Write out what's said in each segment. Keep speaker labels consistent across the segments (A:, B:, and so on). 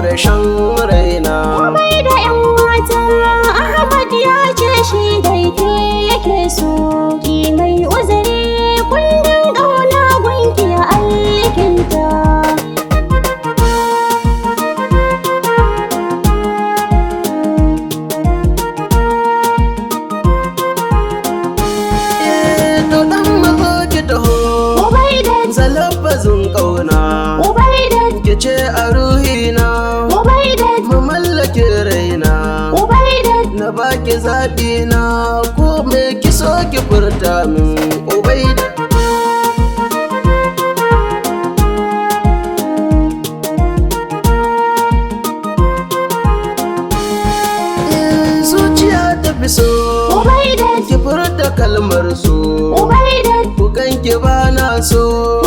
A: ƙarshen raina.
B: Komai da 'yan mata, Ahmad ya ce shi dai ke yake so. Ki mai uzuri, kundin ƙauna gunki ya alkinta.
A: Eh, to dan mazo ki taho,
B: Ubaidat,
A: zalabazin ƙauna.
B: Ubaidat,
A: Ki ce a ruhina,
B: Ubaidat,
A: mu mallake raina.
B: Ubaidat,
A: Na baki zaɓi na, ko me ki so ki furta min, Ubaida. Eh, zuciya ta fi so,
B: Ubaidat,
A: ki furta kalmar so.
B: Ubaidat,
A: Ku ganki ba na so,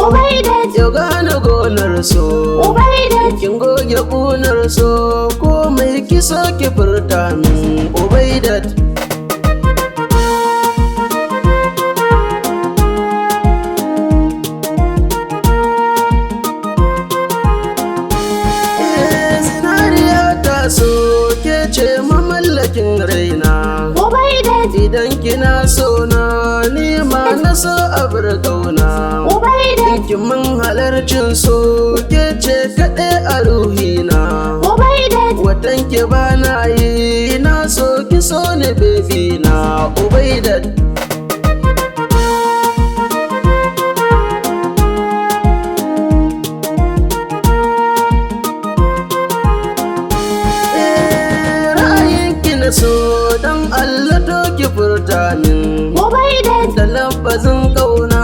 B: Ubaidat,
A: yau gane gonar so.
B: Ubaidat,
A: Kin goge ƙunar so, ko mai ki so ki furta min, Ubaidat. Eh, zinariya ta so, ke ce mamallakin raina.
B: Ubaidat,
A: Idan kina so na, ni ma na so abar ƙauna.
B: Ubaidat,
A: Kin mun halarcin so, ke ce kaɗai a ruhina.
B: Ubaidat,
A: Watan ki ba na yi, na so ki so ni baby na, Ubaidat. Eh, ra'ayinki na so, don Allah to ki furta min.
B: Ubaidat,
A: Da lafazin ƙauna,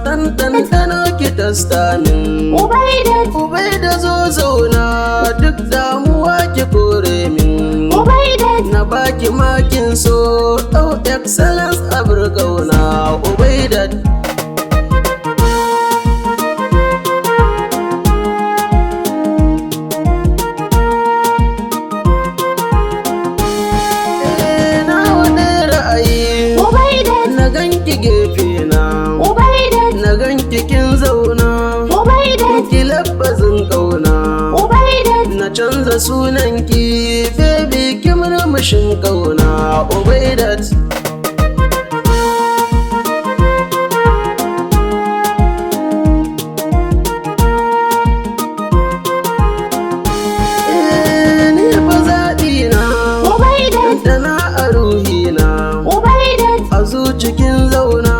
A: tantantano ki tasta min.
B: Ubaidat,
A: Ubaida zo zauna, duk damuwa ki kore min.
B: Ubaidat,
A: Na baki makin so, oh excellence abar ƙauna, Ubaidat. Eh, na wani ra'ayi,
B: Ubaidat,
A: na ganki gefe na,
B: Ubaidat,
A: na ganki kin zauna,
B: Ubaidat,
A: ki labbazin ƙauna.
B: Ubaidat,
A: Na canza sunanki, baby ki murmushin ƙauna, Ubaidat. Eh, ni fa zaɓi na,
B: Ubaidat,
A: tana a ruhina,
B: Ubaidat,
A: a zucikin zauna,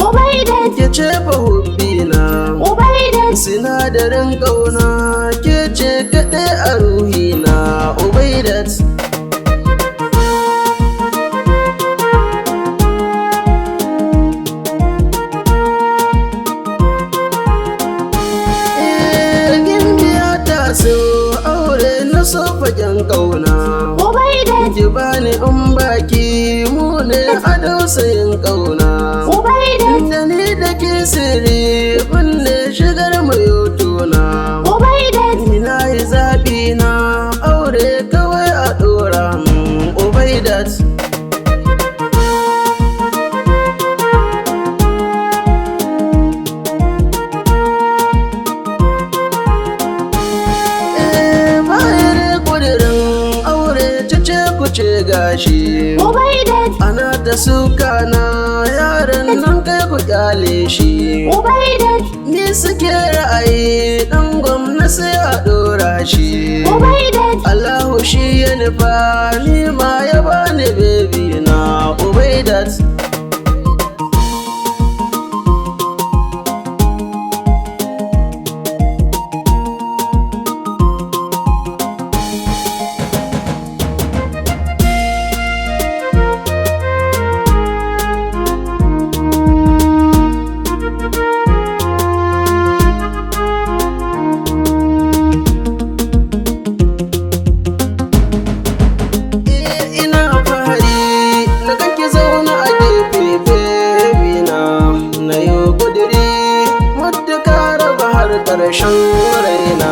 B: Ubaidat,
A: ke ce fa hubbina.
B: Ubaidat,
A: Sinadarin ƙauna, ke ce kaɗai a ruhina, Ubaidat. Eh, gimbiya ta so aure na so fagen ƙauna.
B: Ubaidat,
A: Ki bani in baki mu ne a dausayin ƙauna.
B: Ubaidat,
A: Da ni da ke sirri kunne shigar mu yotuna.
B: Ubaidat,
A: Ni na yi zaɓi na aure kawai a ɗora mun, Ubaidat. Eh, bayan ƙudurin aure cece kuce gashi.
B: Ubaidat,
A: Ana ta suka na yaran nan kai ku kyale shi.
B: Ubaidat,
A: Ni suke ra'ayi ɗan gwamna sai a ɗora shi.
B: Ubaidat,
A: Allahu shi ya nufa ni ma ya bani baby na, Ubaidat. Eh, ina fahari na ganki zauna a gefe baby na, na yi kudiri mutuka raba har ƙarshen raina.